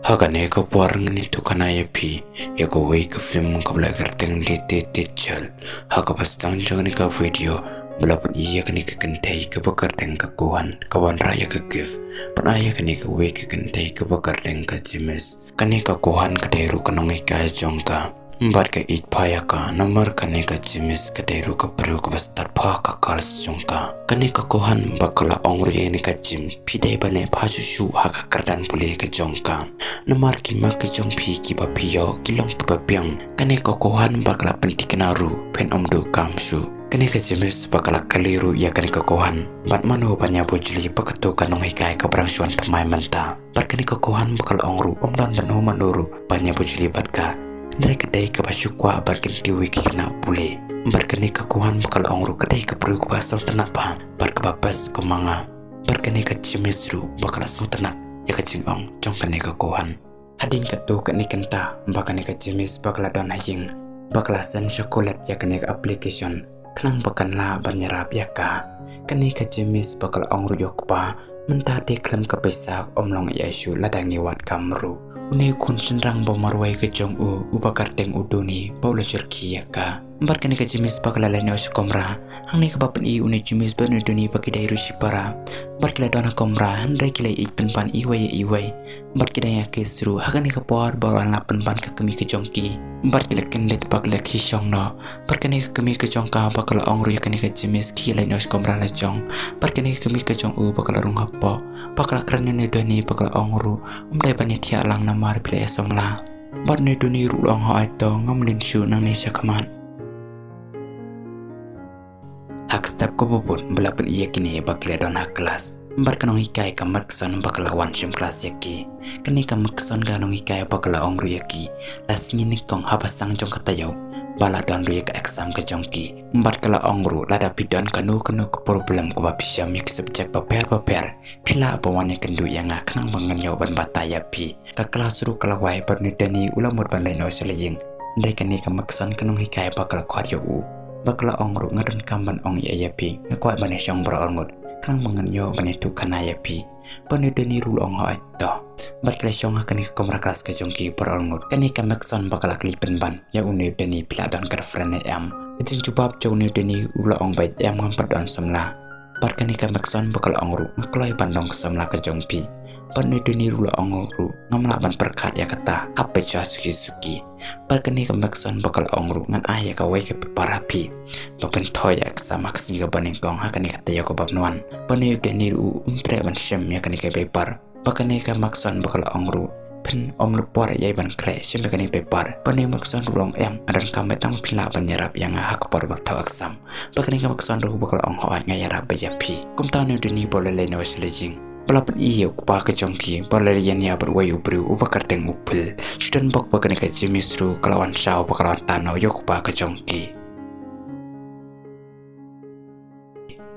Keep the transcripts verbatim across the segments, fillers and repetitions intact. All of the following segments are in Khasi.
Ha kane ka por ngan ïathuh khana ïa phi ïa kawei ka film kaba la kyrteng Date Date Date Chal. Ha kaba sdang jong kane ka video ba la pyni ïa kane ka kynthei kaba kyrteng ka Kohan, ka wanrah ïa ka gift ban ai ïa kane kawei ka kynthei kaba kyrteng ka Jimis. Kane ka Kohan ka dei ruh ka nonghikai jong ka. Bad ka ïeit bha ïa ka namar kane ka Jimis ka dei ruh ka briew kaba stad bha ha ka class jong ka. Kane ka Kohan ba ka la ong ruh ïa kane ka Jim, phi dei ban leh bha shuh shuh ha ka kyrdan pule ka jong ka. Namar ki mark ki jong phi kiba phi ïoh ki long kiba biang. Kane ka Kohan ba ka la pynthikna ruh, phin ym duh kam shuh. Kane ka Jimis ba ka la kylli ruh ïa kane ka Kohan, bad mano ban ïa bujli ba kato ka nonghikai kaba dang shu wan thymmai mynta. Bad kane ka Kohan ba ka la ong ruh, ym don mano mano ruh ban ïa bujli bad ka. Hynrei ka dei kaba shu kwah ban kyntiew ïa ki khynnah pule. Bad kane ka Kohan ba ka la ong ruh ka dei ka briew kaba sngewtynnat bha bad kaba best kum ma nga. Bad kane ka Jimis ruh ba ka la sngewtynnat ïa ka jingong jong kane ka Kohan. Hadien katto katne kynta ba kane ka Jimis ba ka la don ha ïing, ba ka la send sha Colette ïa kane ka application khnang ba kan lah ban ïarap ïa ka. Kane ka Jimis ba ka la ong ruh ïa u kpa, mynta te khlem ka pisa ym long ei ei shuh lada ngi wad kam ruh. Une u khun shynrang ba marwei ka jong u, uba kyrteng u Doni, ba u la shyrkhei ïa ka. Bad kane ka Jimis ba ka la leit noh sha kamra. Hangne kaba pyni une u Jimis bad une u Doni ba ki dei ruh shipara. Bad ki la don ha kamra, hynrei ki la ïeit pynban iwei ïa iwei. Bad ki dang ïa kiss ruh ha kane ka por ba la lah pynban ka kmie ka jong ki. Bad ki la kyndit bad ki la khie shong noh. Bad kane ka kmie ka jong ka ba ka la ong ruh ïa kane ka Jimis khie leit noh sha kamra la jong. Bad kane ka kmie ka jong u ba ka la rung hapoh. Ba ka la kren ïa une u Doni ba ka la ong ruh, ym dei ban ïa thiah lang namar phi la ïa samla. Bad une u Doni ruh u la ong, hooid to, ngam lynti shuh nangne shakhmat. Ha ka step kaba bud ba la pyni ïa kine ba ki la don ha klas. Bad ka nonghikai ka Makson ba ka la wan shim klas ïa ki. Kane ka Makson ka nonghikai ba ka la ong ruh ïa ki, la sngi nyngkong haba sdang jong ka taïew ba la don ruh ïa ka exam ka jong ki. Bad ka la ong ruh lada phi don kano kano ka problem kaba phi shem ïa ki subject bapher bapher, phi lah ban wan ïakynduh ïa nga khnang ba ngan ïoh ban batai ïa phi. Ka klas ruh ka la wai bad une u Doni u la mut ban leit noh sha la ïing. Hynrei kane ka Makson ka nonghikai ba ka la khot ïa u, ba ka la ong ruh, nga donkam ban ong ei ei ïa phi, nga kwah ban ïashong baroh arngut khnang ba ngan ïoh ban ïathuh khana ïa phi. Bad une u Doni ruh u la ong, hooid to. Bad ki la shong ha kane ka kamra klas ka jong ki baroh arngut. Kane ka Makson ba ka la kylli pynban ïa une u Doni, phi la don girlfriend ne em? Ka jingjubab jong une u Doni u la ong, beit em, ngam pat don samla. Bad kane ka Makson ba ka la ong ruh, nga kloi ban long ka samla ka jong phi. Bad une u Doni ruh u la ong ruh, ngam lah ban pyrkhat ïa kata, hap peit sha suki suki. Bad kane ka Makson ba ka la ong ruh, ngan ai ïa kawei ka paper ha phi ba phin thoh ïa ka exam ha ka sngi kaba nyngkong ha kane ka taïew kaba wan. Bad une u Doni ruh um treh ban shem ïa kane ka paper. Bad kane ka Makson ba ka la ong ruh, phin ym leh por ei ei ban khleh, shem ïa kane ka paper. Bad une u Makson ruh u la ong, em, nga donkam beit tang phin lah ban ïarap ïa nga ha ka por ba thoh exam. Bad kane ka Makson ruh ba ka la ong, hooid, nga ïarap beit ïa phi. Kumta une u Doni ba u la leit noh sha la ïing. Ba la pyni ïa u kpa ka jong ki ba u la leit ïania bad uwei u briew uba kyrteng u Phil. Shu don bok ba kane ka Jimis ruh ka la wan shaw ba ka la wan tan noh ïa u kpa ka jong ki.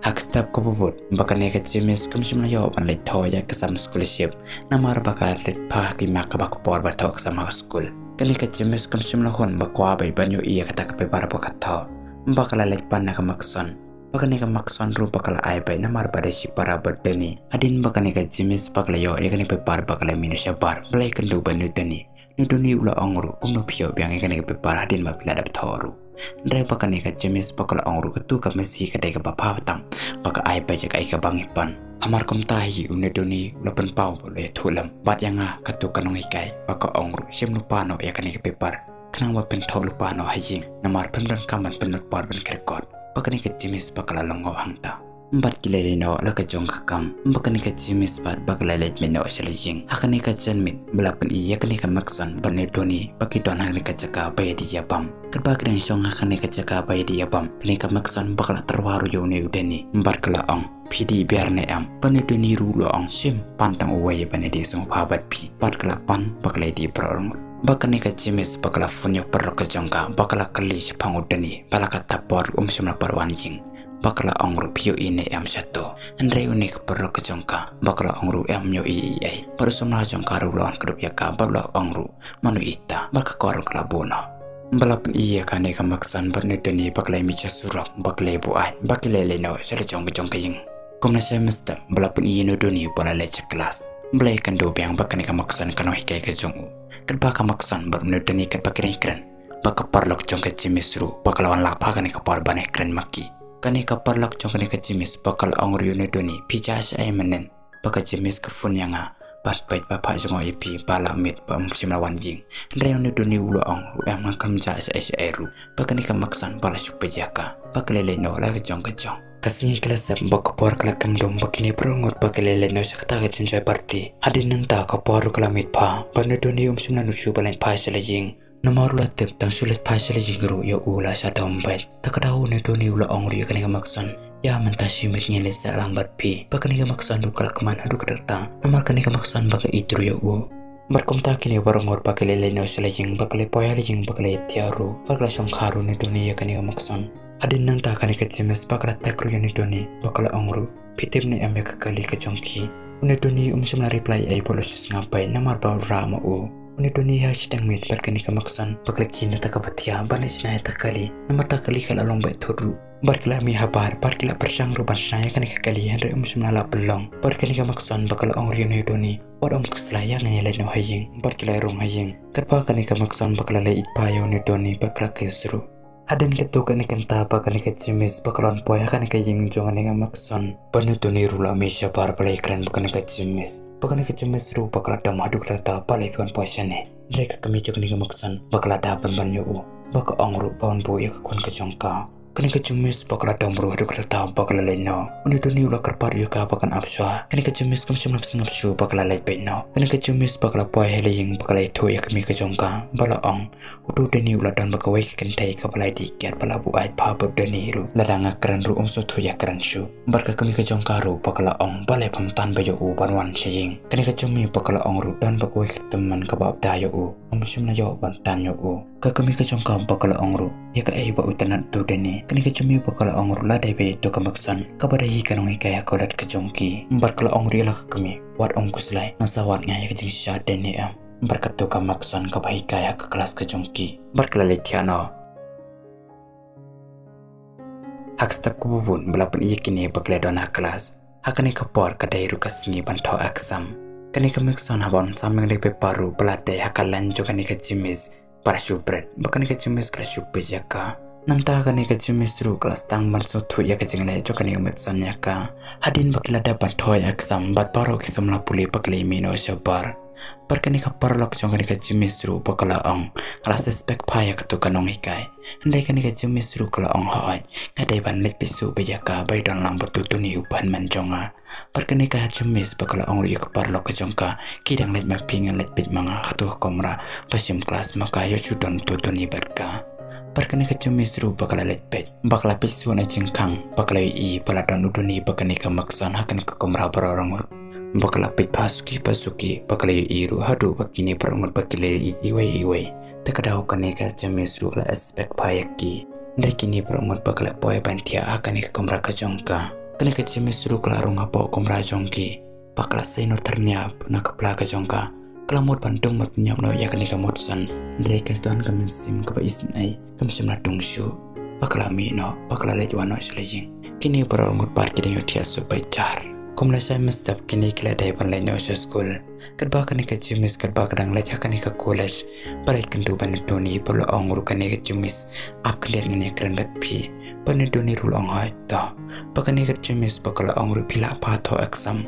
Ha ka step kaba bud ba kane ka Jimis kam shym la ïoh ban leit thoh ïa ka exam scholarship namar ba ka leit bha ha ki mark kaba ka por ba thoh exam ha ka skul. Kane ka Jimis kam shym la hun ba kwah beit ban ïohi ïa kata ka paper ba ka thoh. Ba ka la leit pan na ka Makson. Ba kane ka Makson ruh ba ka la ai beit namar ba dei shipara bad u Doni. Hadien ba kane ka Jimis ba ka la ïoh ïa kane ka paper ba ka la mih noh shabar ba la ïakynduh bad une u Doni. Une u Doni u la ong ruh, kumno phi ïoh biang ïa kane ka paper hadien ba phi la dep thoh ruh? Hynrei ba kane ka Jimis ba ka la ong ruh, kato ka masi ka dei kaba bha bha tang ba ka ai beit ïa kaei kaba ngi pan. Hamar kumta hi une u Doni u la pynpaw ba u la ïathuh lem bad ïa nga, kato ka nonghikai, ba ka ong ruh, shim lypa noh ïa kane ka paper khnang ba phin thoh lypa noh ha ïing namar phim donkam ban pynlut por ban kyrkot. Ba kane ka Jimis ba ka la lyngngoh hangta. Bad ki la leit noh la ka jong ka kam. Ba kane ka Jimis pat ba ka la leit noh sha la ïing. Ha kane ka janmiet ba la pyni ïa kane ka Makson bad une u Doni ba ki don ha kane ka jaka ba ïadih ïabam. Katba ki dang shong ha kane ka jaka ba ïadih ïabam, kane ka Makson ba ka la tyrwa ruh ïa une u Doni bad ka la ong, phi dih biar ne em? Bad une u Doni ruh u la ong, shim, pan tang uwei ban ïadih sngewbha bad phi. Bad ka la pan ba ka la ïadih baroh arngut. Ba kane ka Jimis ba ka la phone ïa u paralok ka jong ka ba ka la kylli shaphang u Doni ba la katta por um shym la pat wan ïing. Ba ka la ong ruh, phi ïohi ne em shato? Hynrei une ka paralok ka jong ka ba ka la ong ruh, em ïohi ei ei. Bad u samla jong ka ruh u la wan kdup ïa ka bad u la ong ruh, mano ita? Bad ka kor ruh ka la buh noh. Ba la pyni ïa kane ka Makson bad une u Doni ba ki la mih sha surok ba ki la buaid ba ki la leit noh sha la jong ka jong ka ïing. Kumne sha mynstep ba la pyni ïa une u Doni ba u la leit sha klas. Balei kan duh biang ba kane ka Makson kan ong hikai ka jong u. Katba ka Makson bad une u Doni katba ki dang ïakren, ba ka paralok jong ka James ruh ba ka la wan lap ha kane ka por ban ïakren ma ki. Kane ka paralok jong kane ka James ba ka la ong ruh ïa une u Doni, phi jia shaei mynnin? Ba ka James ka phone ïa nga ban peit ba phah jngoh ïa phi ba la miet ba ym shym la wan ïing. Hynrei une u Doni u la ong ruh, em, nga kam jia shaei shaei ruh. Ba kane ka Makson ba la shu peit ïa ka, ba ka la leit noh la ka jong ka jong. Ka sngi ka la sep bad ka por ka la kem dum, ba kine baroh ngut ba ki la leit noh sha kata ka jingjia party. Hadien nangta ka por ruh ka la miet bha, bad une u Doni um shym la nud shuh ban leit phai sha la ïing. Namar u la tip tang shu leit phai sha la ïing ruh ïa u la shah dom beit. Ta ka daw une u Doni u la ong ruh ïa kane ka Makson, ïa mynta shi miet ngin leit sah lang bad phi. Ba kane ka Makson ruh ka la kmen haduh katta katta, namar kane ka Makson ba ka ïeit ruh ïa u. Bad kumta kine baroh ngut ba ki la leit noh sha la ïing, ba ki la poi ha la ïing, ba ki la ïathiah ruh, ba ki la shongkha ruh une u Doni ïa kane ka Makson. Hadien nangta kane ka James ba ka la text ruh ïa une u Doni, ba ka la ong ruh, phi tip ne em ïa ka kali ka jong ki? Une u Doni um shym la reply ei bad u la shu sngap beit namar ba u rah ma u. Une u Doni ha shiteng miet bad kane ka Makson ba ki la kiew na kata ka bathiah ban leit shna ïa kata ka kali, namar kata ka kali ka la long beit thut ruh. Bad ki la mih habar bad ki la pyrshang ruh ban shna ïa kane ka kali, hynrei um shym la lah pynlong. Bad kane ka Makson ba ka la ong ruh ïa une u Doni, wat ym khuslai, ïa ngin ïa leit noh ha ïing. Bad ki la rung ha ïing. Katba kane ka Makson ba ka la leit ïeit bha ïa une u Doni, ba ka la kiss ruh. Hadien katto katne kynta ba kane ka James ba ka la wan poi ha kane ka ïing jong kane ka Makson, ba une u Doni ruh u la mih shabar ba la ïakren bad kane ka James. Ba kane ka James ruh ba ka la dom haduh katta katta, balei phi wan poi shane? Hynrei ka kmie jong kane ka Makson ba ka la da pynban ïa u, ba ka ong ruh ba un buh ïa ka khun ka jong ka. Kane ka James ba ka la dom ruh haduh katta katta, ba ka la leit noh. Une u Doni u la kyrpad ïa ka ba kan ap shuwa. Kane ka James kam shym la sngap shuh, ba ka la leit beit noh. Kane ka James ba ka la poi ha la ïing, ba ka la ïathuh ïa ka kmie ka jong ka, ba la ong, uto u Doni u la don bad kawei ka kynthei kaba la dih kiad, ba la buaid bha bad u Doni ruh. Lada nga kren ruh um sngewthuh ïakren shuh. Bad ka kmie ka jong ka ruh ba ka la ong, balei pham tan beit ïa u ban wan sha ïing? Kane ka James ba ka la ong ruh, don bad kawei ka tymmen kaba ap da ïa u, um shym la ïoh ban tan ïa u. Ka kmie ka jong ka ba ka la ong ruh, ïa kaei ba u itynnad uto u Doni? Kane ka James ba ka la ong ruh, la dei beit ïa kato ka Makson kaba dei hi ka nonghikai ha ka college ka jong ki. Bad ka la ong ruh ïa la ka kmie, wat ym khuslai, ngan sa wad nga ïa ka jingshisha Doni, em. Bad kato ka Makson kaba hikai ha ka klas ka jong ki. Bad ka la leit thiah noh. Ha ka step kaba bud ba la pyni ïa kine ba ki la don ha klas. Ha kane ka por ka dei ruh ka sngi ban thoh exam. Kane ka Makson haba wan sam ïa kane ka paper ruh ba la dei ha ka line jong kane ka James, ba la shu bret. Ba kane ka James ka la shu peit ïa ka. Nangta kane ka James ruh ka la sdang ban sngewthuh ïa ka jingleh jong kane ka Makson ïa ka. Hadien ba ki la dep ban thoh exam bad baroh ki samla pule ba ki la mih noh shabar. Bad kane ka paralok jong kane ka James ruh ba ka la ong, nga la suspect bha ïa kato ka nonghikai. Hynrei kane ka James ruh ka la ong, hooid, nga dei ban leit peit shuh beit ïa ka, ba i don lang bad uto u Doni u ba hynmen jong nga. Bad kane ka James ba ka la ong ruh ïa ka paralok ka jong ka, ki dang leit ma phi, ngan leit peit ma nga ha kato ka kamra ba shim klas ma ka, ïoh shu don uto u Doni bad ka. Bad kane ka James ruh ba ka la leit peit. Ba ka la peit shuh na jingkhang, ba ka la ïohi ba la don u Doni bad kane ka Makson ha kane ka kamra baroh arngut. Ba ka la peit bha suki bha suki, ba ka la ïohi ruh haduh ba kine baroh arngut ba ki la ïohi iwei iwei. Ta ka daw kane ka James ruh ka la suspect bha ïa ki. Hynrei kine baroh arngut ba ki la poi ban thiah ha kane ka kamra ka jong ka. Kane ka James ruh ka la rung hapoh kamra jong ki. Ba ka la sei noh tyrniap na ka pla ka jong ka. Ka la mut ban dung ban pynïap noh ïa kane ka Makson. Hynrei ka don ka mynsiem kaba isynei, kam shym la dung shuh. Ba ka la mih noh, ba ka la leit wan noh sha la ïing. Kine baroh arngut pat ki dang ïohthiah suk beit jar. Kum lashai mynstep kine ki la dei ban leit noh sha skul. Katba kane ka James katba ka dang leit ha kane ka college, ba la ïakynduh bad une u Doni, ba la ong ruh kane ka James, ap khyndiat, ngan ïakren bad phi. Bad une u Doni ruh u la ong, hooid to. Ba kane ka James ba ka la ong ruh, phi lah bha thoh exam?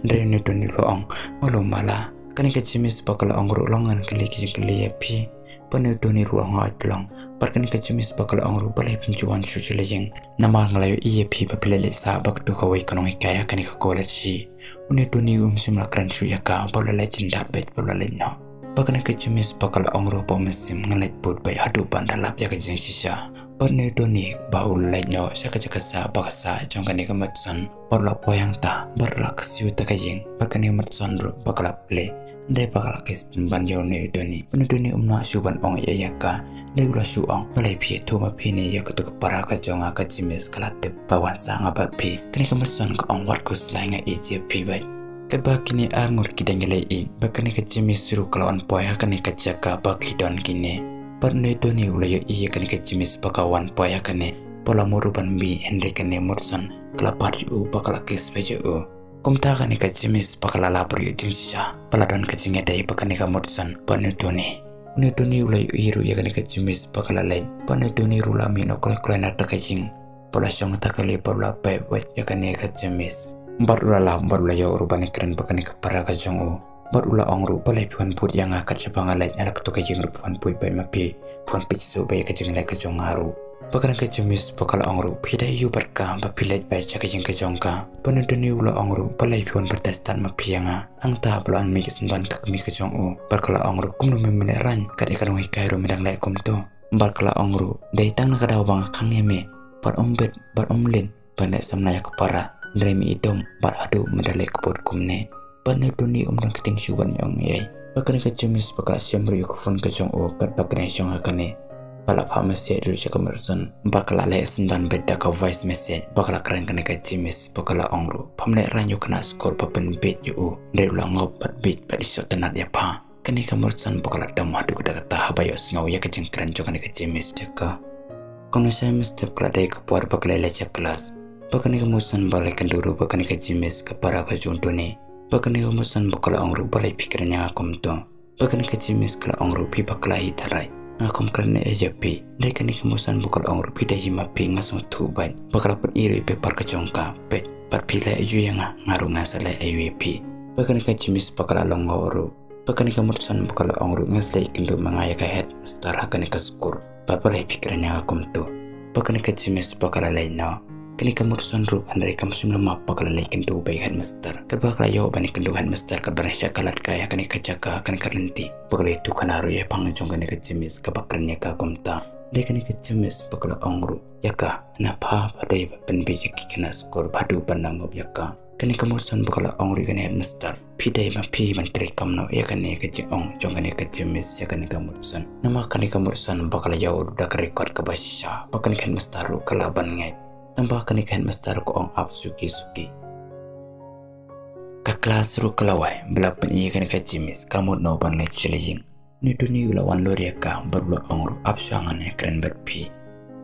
Hynrei une u Doni ruh u la ong, mano mala. Kane ka James ba ka la ong ruh, long ngan kylli ki jingkylli ïa phi. Bad une u Doni ruh u la ong, hooid to long. Bad kane ka James ba ka la ong ruh, balei phim ju wan shuh sha la ïing? Namar nga la ïohi ïa phi ba phi la leit sah bad kato kawei ka nonghikai ha kane ka college hi. Une u Doni um shym la kren shuh ïa ka, ba u la leit jyndat beit, ba u la leit noh. Ba kane ka James ba ka la ong ruh hapoh mynsiem, ngan leit bud beit haduh ban da lap ïa ka jingshisha. Bad une u Doni ba u la leit noh sha ka jaka sah ba ka sah jong kane ka Makson. Bad u la poi hangta, bad u la kyrsiew ïa ka ïing. Bad kane ka Makson ruh ba ka la plie. Hynrei ba ka la kiss pynban ïa une u Doni. Bad une u Doni um lah shuh ban ong ei ei ïa ka. Hynrei u la shu ong, balei phi ïathuh ma phi ne ïa kato ka para ka jong nga ka James, ka la tip ba wan sah nga bad phi. Kane ka Makson ka ong, wat khuslai, nga ïeit ïa phi beit. Katba kine arngut ki dang ïaleh ïeit, ba kane ka James ruh ka la wan poi ha kane ka jaka ba ki don kine. Bad une u Doni u la ïohi ïa kane ka James ba ka wan poi ha kane. Ba u la mut ruh ban mih, hynrei kane ka Makson ka la bat ïa u, ba ka la kiss beit ïa u. Kumta kane ka James ba ka la lap ruh ïa ka jingshisha, ba la don ka jingïadei bad kane ka Mutson bad une u Tony. Une u Tony u la ïohi ruh ïa kane ka James ba ka la leit, bad une u Tony ruh u la mih noh kloi kloi na kata ka ïing, bad u la shong ha kata ka kali bad u la peit ïa kane ka James. Bad u la lap bad u la ïoh ruh ban ïakren bad kane ka para ka jong u. Bad u la ong ruh, balei phi wan bud ïa nga kat shaba nga leit, ha la kato ka ïing ruh phi wan bud beit ma phi, phi wan peit shuh beit ïa ka jingleh ka jong nga ruh. Bad kane ka James ba ka la ong ruh, phi dei aiu bad ka ba phi leit beit sha ka ïing ka jong ka? Bad une u Tony u la ong ruh, balei phi wan bud test stad ma phi ïa nga? Hangta ba la wan mih ka syndon ka kmie ka jong u. Bad ka la ong ruh, kumno me men leh rang, kat ïa ka nonghikai ruh me dang leh kumto? Bad ka la ong ruh, dei tang na ka daw ba nga khang ïa me, bad ym bit bad ym lin ban leh samla ïa ka para, hynrei me i dom bad haduh me da leh kput kumne. Bad une u Tony um don ka ktien shuh ban ong ei ei. Bad kane ka James ba ka la shim ruh ïa ka phone ka jong u, katba kane shong ha kane. Ba la phah message ruh sha ka Mutson, ba ka la leh syndon beit da ka voice message, ba ka la kren kane ka James ba ka la ong ruh, pham leh rang ïa u khynnah skul ba pynbieit ïa u, hynrei u la ngop bad bieit bad i sngewtynnad ïa pha. Kane ka Mutson ba ka la dom haduh katta katta haba ïohsngew ïa ka jingkren jong kane ka James ïa ka. Kumno sha mynstep ka la dei ka por ba ka la leit sha klas. Bad kane ka Mutson ba la ïakynduh ruh bad kane ka James ka para ka jong u Tony. Bad kane ka Mutson ba ka la ong ruh, balei phi kren ïa nga kumto? Bad kane ka James ka la ong ruh, phi bakla hi tharai, nga khlem kren ei ei ïa phi. Hynrei kane ka Mutson ba ka la ong ruh, phi dei hi ma phi, nga sngewthuh beit. Ba ka la pyni ruh ïa ka paper ka jong ka, peit, bad phi leh aiu ïa nga, nga ruh ngan sa leh aiu ïa phi? Bad kane ka James ba ka la lyngngoh ruh. Bad kane ka Mutson ba ka la ong ruh, nga sa leit kynduh ma nga ïa ka headmaster ha kane ka skul. Bad balei phi kren ïa nga kumto? Bad kane ka James ba ka la leit noh. Kane ka Mutson ruh hynrei kam shym la map ba ka la leit kynduh bad headmaster. Katba ka la ïoh ban ïakynduh headmaster, katba nang sha ka lad kai ha kane ka jaka, kane ka lynti, ba ka la ïathuh khana ruh ïa i pang jong kane ka James kaba kren ïa ka kumta. Hynrei kane ka James ba ka la ong ruh ïa ka, na pha ba dei ba pynbieit ïa ki khynnah skul, ba haduh ban nang ngop ïa ka. Kane ka Mutson ba ka la ong ruh ïa kane headmaster, phi dei ma phi ban trei kumno ïa kane ka jingong jong kane ka James ïa kane ka Mutson? Namar kane ka Mutson ba ka la ïoh ruh da ka record kaba shisha ba kane ka headmaster ruh ka lah ban ngeit. Tangba kane ka headmaster ka ong ap suki suki. Ka klas ruh ka la wai, ba la pyni ïa kane ka James ka mut noh ban leit sha la ïing. Une u Tony u la wan lur ïa ka bad u la ong ruh, ap shuwa ngan ïakren bad phi.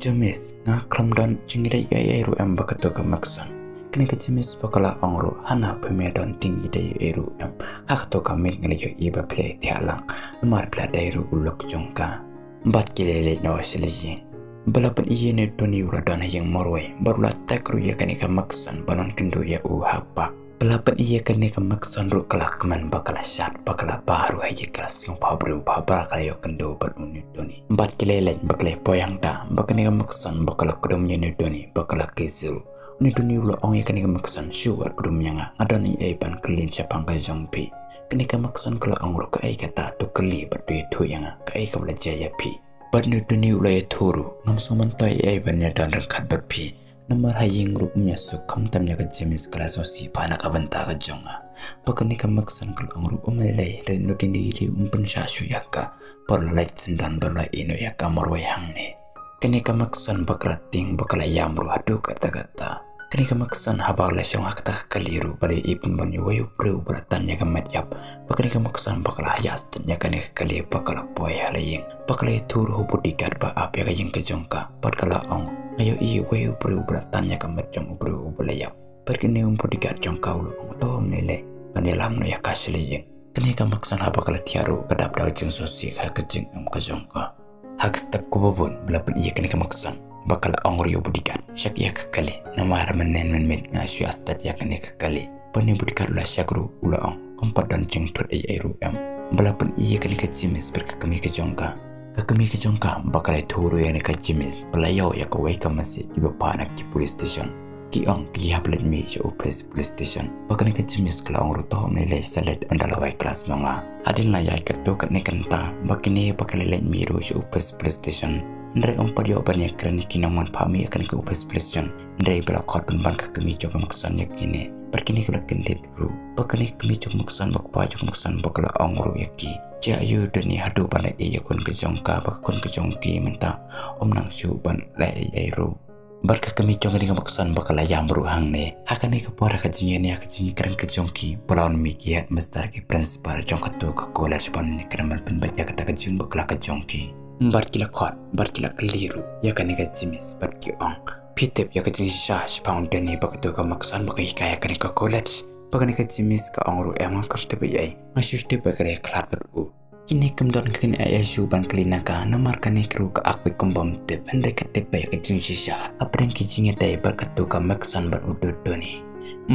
James, nga khlem don jingïadei ei ei ruh em bad kato ka Mutson. Kane ka James ba ka la ong ruh, hana phim ïadon jingïadei ei ei ruh em. Ha kato ka miet nga la ïohi ba phi la thiah lang, namar phi la dei ruh u lok jong ka. Bad ki la leit noh sha la ïing. Ba la pyni ïa une u Tony u la don ha ïing marwei, bad u la text ruh ïa kane ka Mutson ban wan kynduh ïa u ha park. Ba la pyni ïa kane ka Mutson ruh ka la kmen bad ka la shad bad ka la bah ruh ha ïing, ka la sngewbha briew bha ba ka la ïoh kynduh bad une u Tony. Bad ki la leit bad ki la poi hangta, bad kane ka Mutson ba ka la kdum ïa une u Tony bad ka la kiss ruh. Une u Tony u la ong ïa kane ka Mutson, shu wat kdum ïa nga, nga don ei ei ban kylli shaphang ka jong phi. Kane ka Mutson ka la ong ruh, kaei kata, to kylli bad to ïathuh ïa nga kaei kaba la jia ïa phi. Bad une u Tony u la ïathuh ruh, ngam sngewmyntoi ei ei ban ïadon ryngkat bad phi. Namar ha ïing ruh um ïasuk, khamtam ïa ka James ka la sngewsih bha na ka bynta ka jong nga. Bad kane ka Mutson ka la ong ruh, um lei lei, lei noh, Tony ruh um pynshah shuh ïa ka. Bad u la leit syndon bad u la ïeh noh ïa ka marwei hangne. Kane ka Mutson ba ka la tieng bad ka la ïam ruh haduh katta katta. Kane ka Mutson haba ka la shong ha kata ka kali ruh, ba la ïohi pynban ïa uwei u briew ba la tan ïa ka met ïap. Bad kane ka Mutson ba ka la ïaid stet ïa kane ka kali bad ka la poi ha la ïing. Bad ka la ïathuh ruh ha u bodyguard ba ap ïa ka ïing ka jong ka, bad ka la ong, nga ïohi uwei u briew ba la tan ïa ka met jong u briew uba la ïap. Bad kane u bodyguard jong ka u la ong, to ym lei lei, ngan ïalam noh ïa ka sha la ïing. Kane ka Mutson haba ka la thiah ruh ka dap da ka jingsngewsih ha ka jingim ka jong ka. Ha ka step kaba bud ba la pyni ïa kane ka Mutson ba ka la ong ruh ïa u bodyguard, check ïa ka kali, namar mynnin mynmiet nga shu ïaid stet ïa kane ka kali. Bad une u bodyguard u la check ruh, u la ong, kam pat don jingthut ei ei ruh em. Ba la pyni ïa kane ka James bad ka kmie ka jong ka. Ka kmie ka jong ka ba ka la ïathuh ruh ïa kane ka James ba la ïoh ïa kawei ka message kaba phah na ki police station. Ki ong ki hap leit mih sha office police station. Bad kane ka James ka la ong ruh, to ym lei lei, sa leit ynda la wai klas ma nga. Hadien la ïaid katto katne kynta ba kine ba ki la leit mih ruh sha office police station. Hynrei um pat ïoh ban ïakren ïa ki namar phah mih ïa kane ka office police station. Hynrei ba la khot pynban ka kmie jong ka Mutson ïa kine. Bad kine ki la kyndit ruh. Bad kane ka kmie jong ka Mutson bad u kpa jong ka Mutson ba ka la ong ruh ïa ki, jia aiu Tony haduh ban leh ei ei ïa ka khun ka jong ka, bad ka khun ka jong ki mynta ym nang shuh ban leh ei ei ruh. Bad ka kmie jong kane ka Mutson ba ka la ïam ruh hangne. Ha kane ka por ha ka jingïaid ïa ka jingïakren ka jong ki, ba la wan mih ki headmaster, ki principal jong kato ka college ban ïakren ban pynbeit ïa kata ka jingbakla ka jong ki. Bad ki la khot bad ki la kylli ruh ïa kane ka James bad ki ong, phi tip ïa ka jingshisha shaphang u Tony bad kato ka Mutson ba ka hikai ha kane ka college? Ba kane ka James ka ong ruh, em, ngam tip ei ei, nga shu tip ba ka dei khlad bad u. Kine kim don ktien ei ei shuh ban kylli na ka, namar kane ruh ka act beit kum bym tip, hynrei ka tip beit ïa ka jingshisha hapdeng ki jingïadei bad kato ka Maxon bad uto u Donny.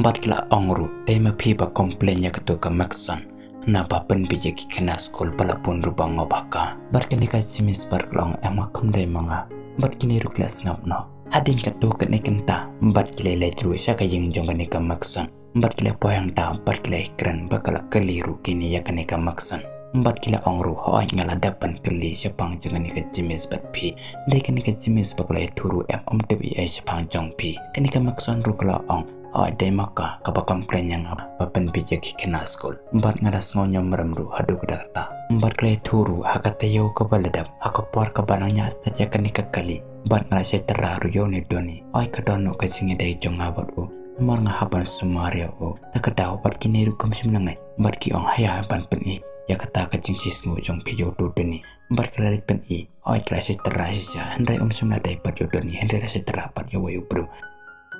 Bad ki la ong ruh, dei ma phi ba complain ïa kato ka Maxon, naba pynbieit ïa ki khynnah skul ba la bun ruh ba ngop ha ka. Bad kane ka James pat ka la ong, em, ngam dei ma nga. Bad kine ruh ki la sngap noh. Hadien katto katne kynta, bad ki la leit ruh sha ka ïing jong kane ka Maxon. Bad ki la poi hangta, bad ki la kren, bad ki la kylli ruh kine ïa kane ka Maxon. Bad ki la ong ruh, hooid nga la dep ban kylli shaphang jong kane ka James bad phi. Dei kane ka James ba ka la ïathuh ruh, em, ym tip ei ei shaphang jong phi. Kane ka Maxon ruh ka la ong, hooid dei ma ka kaba complain ïa nga ba pynbieit ïa ki khynnah skul. Bad nga da sngew ñiewmrem ruh haduh katta katta. Bad ka la ïathuh ruh ha ka taïew kaba la dep, ha ka por kaba nang ñiah stad ïa kane ka kali, bad nga la shait tyrwa ruh ïa une u Donny. Hooid ka don noh ka jingïadei jong nga bad u, namar nga hap ban sumar ïa u. Ta ka daw bad kine ruh kim shym la ngeit, bad ki ong, haei ban pyni ïa kata ka jingshisngew jong phi ïa uto u Donny. Bad ki la leit pyni, hooid ki la shait tyrwa shisha, hynrei um shym la dei pat ïa u Donny, hynrei la shait tyrwa pat ïa uwei u briew.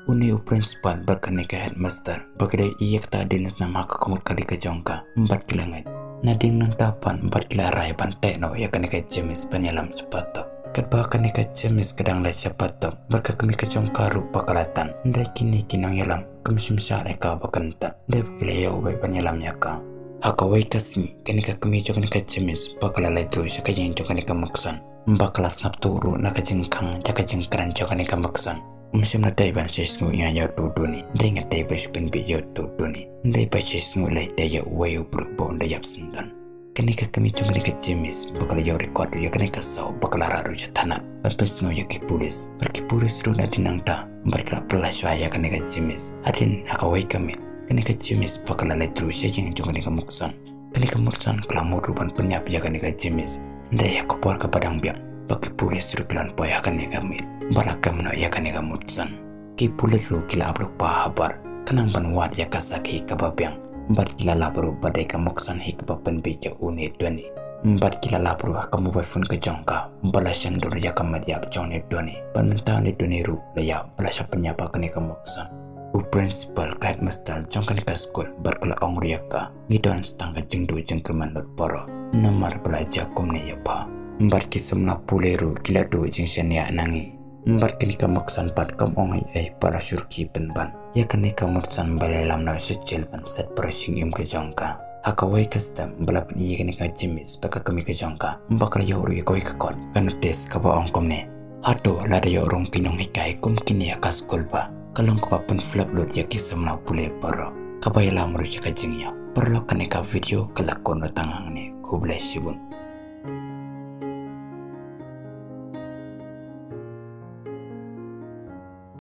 Une u principal bad kane ka headmaster ba ki dei ïa kata ka dien snam ha ka kmut kali ka jong ka, bad ki la ngeit. Nadien nangta pat bad ki la rai ban teh noh ïa kane ka James ban ïalam sha patok. Katba kane ka James ka dang leit sha patok, bad ka kmie ka jong ka ruh pat ka la tan. Hynrei kine ki nongïalam kim shym shah ïa ka ba kan tan. Dei ba ki la ïoh beit ban ïalam ïa ka. Ha kawei ka sngi, kane ka kmie jong kane ka James pat ka la leit ruh sha ka ïing jong kane ka Maxon. Ba ka la sngap tuh ruh na ka jingkhang, ïa ka jingkren jong kane ka Maxon. Um shym la dei ban shisngew ïa uto u Donny. Dei nga dei ba shu pynbieit ïa uto u Donny. Dei ba shisngew lei dei ïa uwei u briew ba un da ïap syndon. Kane ka kmie jong kane ka James ba ka la ïoh record ïa kane ka saw ba ka la rah ruh sha thana ban pynsngew ïa ki pulit. Bad ki pulit ruh nadien nangta bad ki la pynlait shuwa ïa kane ka James. Hadien ha kawei ka miet kane ka James ba ka la leit ruh sha ïing jong kane ka Maxon. Kane ka Maxon ka la mut ruh ban pynïap ïa kane ka James. Hynrei ha ka por kaba dang biang ba ki pulit ruh ki la wan poi ha kane ka miet ba la kem noh ïa kane ka Maxon. Ki pulit ruh ki la ap lypa habar khnang ban wad ïa ka sakhi kaba biang. Bad ki la lap ruh ba dei ka Maxon hi kaba pynbieit ïa une u Donny. Bad ki la lap ruh ha ka mobile phone ka jong ka ba la shon dur ïa ka met ïap jong une u Donny. Bad mynta une u Donny ruh la ïap ba la shah pynïap ha kane ka Maxon. U principal, ka headmaster jong kane ka skul bad ka la ong ruh ïa ka, ngi don sa tang ka jingduh jingkyrmen lut baroh namar ba la jia kumne ïa pha. Bad ki samla pule ruh ki la duh jingshaniah na ngi. Bad kane ka Maxon pat kam ong ei ei, ba la shu rkhie pynban ïa kane ka Maxon ba la ïalam noh sha jel ban set baroh shi jingim ka jong ka. Ha kawei ka step ba la pyni ïa kane ka James bad ka kmie ka jong ka ba ka la ïoh ruh ïa kawei ka kot, ka notice kaba ong kumne: Hato lada ïoh rung ki nonghikai kum kine ha ka skul ba ka long kaba pynflop lut ïa ki samla pule baroh. Kaba ïalam ruh sha ka jingïap. Paralok, kane ka video ka la kut noh tang hangne. Khublei shibun.